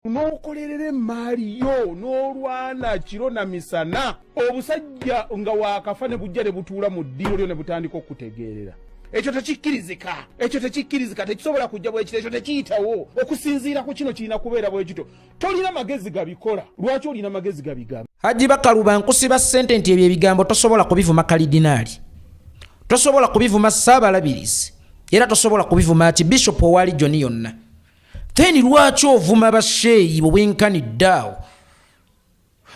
N'okolerera emmaali yo n'olwana kiro na misana, obusajja nga waakafa ne bujja ne butuula mu ddiiro lyo ne butandika okutegeerera. Ekyo tekikkirizika, ekyo tekikkirizika, tekisobola kujja bwekito, ekyo tekiyitawo. Okusinziira ku kino kirina kubeera bwekito. Tolina magezi gabikola, lwaki olina magezi gabigaba? Hajji Bakaluba, nkusiba ssente nti ebyo ebigambo tosobola kubivuma kalidinaali, tosobola kubivuma ssaabalabirizi, era tosobola kubivuma ki bishop owa region yonna. Then lwaki ovuma basheeyi bwe bwenkanidde awo?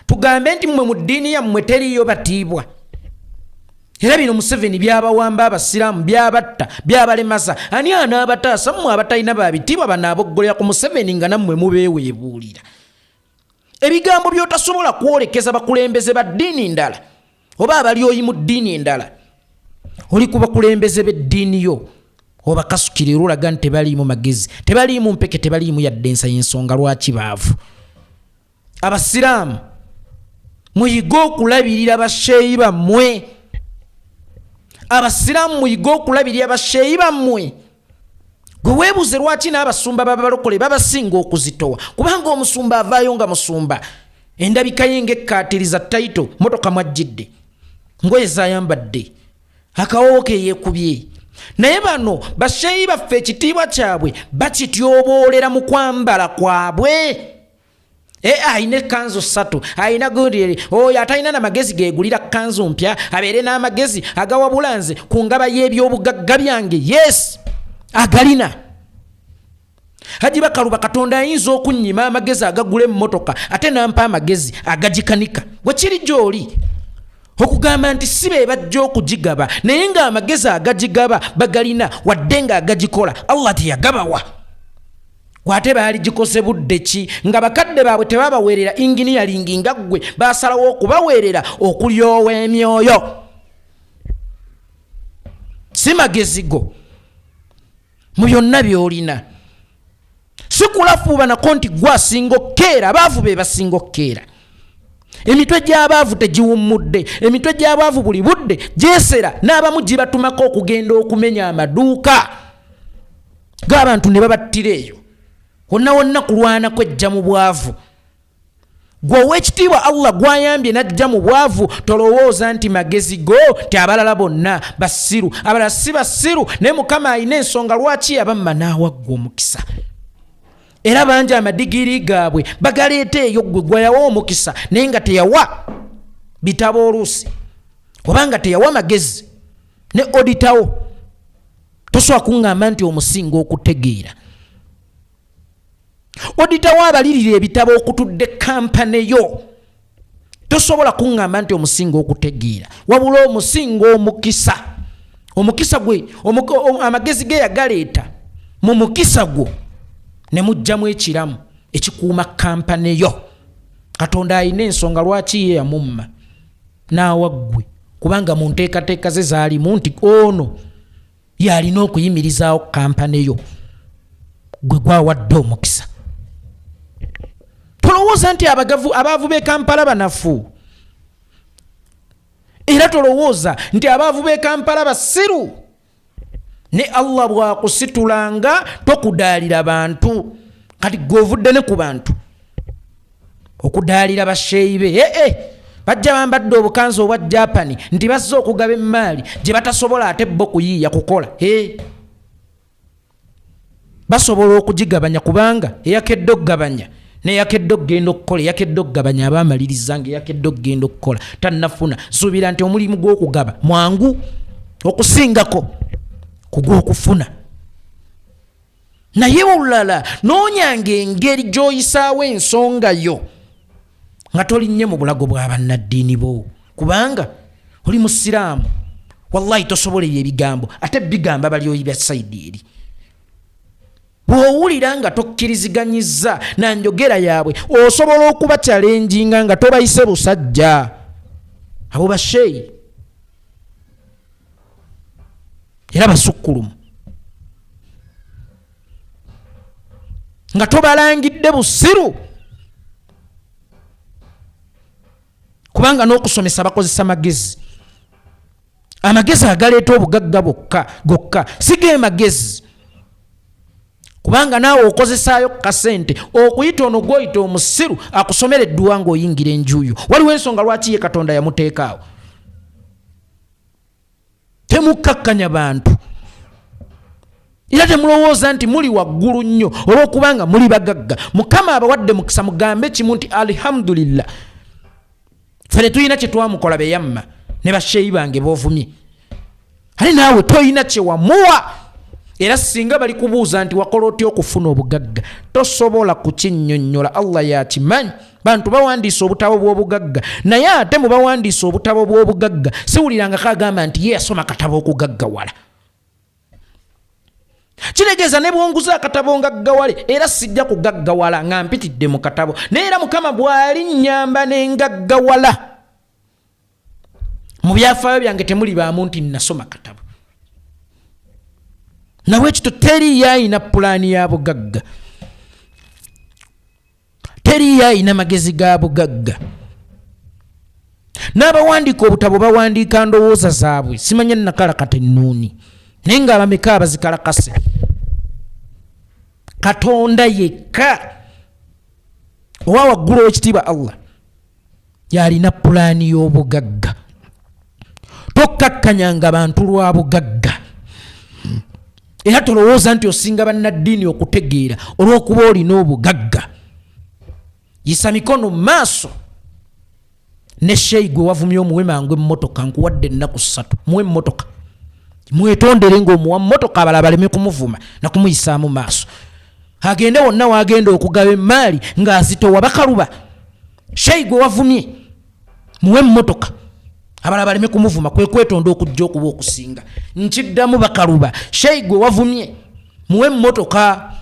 Tugambe nti mmwe mu ddiini yammwe teriiyo batiibwa, era bino Museveni byabawamba abasiraamu, byabatta, byabalemasa. Ani anaabataasa mmwe abatalina babitiibwa banaaboggolera ku Museveni nga nammwe mubeeweebuulira ebigambo by'otasobola kwolekeza bakulembeze ba ddiini ndala oba abalyoyi mu ddiini endala? Oli ku bakulembeze b'eddiini yo obakasukira, era olaga nti tebaliimu magezi, tebaliimu mpeke, tebaliimu yadde ensa. Y'ensonga lwaki baavu. Abasiraamu, muyige okulabirira basheeyi bammwe. Abasiraamu, muyige okulabirira basheeyi bammwe. Gwe weebuuze lwaki n'abasumba babalokole babasinga okuzitowa, kubanga omusumba avaayo nga musumba, endabika ye ng'ekkaatiriza title, motoka mwajjidde, ngoye zayambadde, akawoowo ke yeekubye. Naye bano basheeyi baffe ekitiibwa kyabwe bakityoboolera mu kwambala kwabwe. E, ayina ekanzu ssatu, ayina gundi. Oyo atalina namagezi gegulira kanzu mpya, abeere n'amagezi agawabula nze ku ngaba y'ebyobugagga byange. Yes, agalina. Haji Bakaluba, Katonda ayinza okunnyima amagezi agagula emmotoka, ate nampa amagezi agagikanika. Wekiri gy'oli okugamba nti si be bajja okugigaba, naye ng'amagezi agagigaba bagalina, wadde ng'agagikola Allah teyagabawa. Gwate baaligikoze budde ki nga bakadde baabwe tebabaweerera engineering, nga ggwe basalawo okubaweerera okulyowa emyoyo? Si magezi go mu byonna by'olina, si kulafuuba nako nti gwe asinga okkeera. Abaavu be basinga okkeera. Emitwe gy'abaavu tegiwummudde. Emitwe gy'abaavu buli budde gyesera, n'abamu gibatumako okugenda okumenya amaduuka g'abantu ne babattira eyo wonna wonna kulwana kwejja mu bwavu. Gwe ow'ekitiibwa Allah gwayambye n'ajja mu bwavu, tolowooza nti magezi go, nti abalala bonna basiru. Abalala si basiru, naye Mukama alina ensonga lwaki yabamma n'awaggwa omukisa. Era bangi amadigiri gaabwe bagaleeta eyo gwe gwayawa omukisa, naye nga teyawa bitabo oluusi, obanga teyawa magezi. Ne auditor wo tosobola kuŋŋamba nti omusinga okutegeera. Auditor wo abalirira ebitabo okutudde kampane yo, tosobola kuŋŋamba nti omusinga okutegeera, wabula omusinga omukisa. Omukisa gwe amagezi ge yagaleeta mu mukisa gwo ne mugjamu ekiramu ekikuuma kampane yo. Katonda alina ensonga lwaki ye yamumma n'awaggwe, kubanga mu nteekateeka ze zaalimu nti ono yalina okuyimirizaawo kampane yo. Gwe gwawadde omukisa, tolowooza nti abagavu abaavu b'e Kampala banafu, era tolowooza nti abaavu b'e Kampala basiru. Ne Allah bw'akusitulanga tokudaalira bantu. Kati gwe ovudde ne ku bantu okudaalira basheeyi be. Ee, bajja bambadde obukanzu obwa Japani nti bazze okugaba emmaali gye batasobola ate bo kuyiiya kukola. E, basobola okugigabanya, kubanga eyakedde okugabanya neyakedde okugenda okukola, eyakedde okugabanya aba amaliriza nga eyakedde okugenda okukola tannafuna. Suubira nti omulimu gw'okugaba mwangu okusingako ku gw'okufuna. Naye olulala noonyanga engeri gy'oyisaawo ensonga yo nga tolinnye mu bulago bwa bannaddiini bo, kubanga oli musiraamu. Wallahi tosobola ebyo ebigambo ate bigamba balyoyi bya side eri. Bw'owulira nga tokkiriziganyiza na njogera yaabwe, osobola okuba challenginga nga tobayise busajja. Abo basheeyi era basukkulumu nga tobalangidde busiru, kubanga n'okusomesa bakozesa magezi, amagezi agaleeta obugagga bokka gokka si ge magezi. Kubanga naawe okozesaayo kasente okuyita ono gwoyita omusiru akusomera edduwa ng'oyingira enjuyo. Waliwo ensonga lwaki ye Katonda yamuteekaawo. Temukkakkanya bantu, era temulowooza nti muli waggulu nnyo olw'okubanga muli bagagga. Mukama abawadde mukisa, mugambe kimu nti alhamdulillah. Ffe tetulina kye twamukola be yamma ne basheeyi bange boovumye, ate naawe tolina kye wamuwa. Era singa bali kubuuza nti wakola otya okufuna obugagga, tosobola kukinnyonnyola. Allah yakimanyi. Bantu bawandiisa obutabo bw'obugagga, naye ate mu bawandiisa obutabo bw'obugagga siwulirangako agamba nti ye yasoma katabo okugaggawala. Kitegeeza ne bwonguza akatabo ngaggawale, era sijja kugaggawala nga mpitidde mu katabo. Naye era Mukama bw'ali nnyamba ne ngaggawala, mu byafaayo byange temulibaamu nti nnasoma katabo. Nabwekito teriyo ayina pulaani ya bugagga, teriyo ayina magezi ga bugagga. N'abawandiika obutabo bawandiika ndowooza zaabwe, simanya nakalakata ennuuni, naye nga abameka abazikalakase. Katonda yekka owa waggulu owekitiibwa Allah yalina pulaani y'obugagga. Tokkakkanyanga bantu lwa bugagga, era tolowooza nti osinga bannaddiini okutegeera olw'okuba olina obugagga. Yisa mikono mu maaso ne sheyi gwe wavumye, omuwe mangu emmotoka. Nkuwadde ennaku 3, muwe emmotoka, mwetondere ng'omuwa mmotoka, abalala baleme kumuvuma nakumuyisaamu maaso. Agende wonna wagenda okugaba emmaali ng'azitowa bakaluba. Sheyi gwe wavumye muwe emmotoka, abalala baleme kumuvuma, kwe kwetonda okujja okuba okusinga. Nkiddamu, bakaluba, sheyi gwe wavumye muwe emmotoka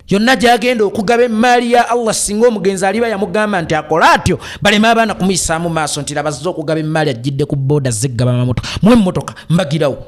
yonna gyagenda okugaba emmaali ya Allah. Singa omugenzi aliba yamugamba nti akola atyo, baleme abaana kumuyisaamu maaso nti labazze okugaba emmaali, ajjidde ku booda zeggaba amamotoka. Muwe emmotoka mbagirawo.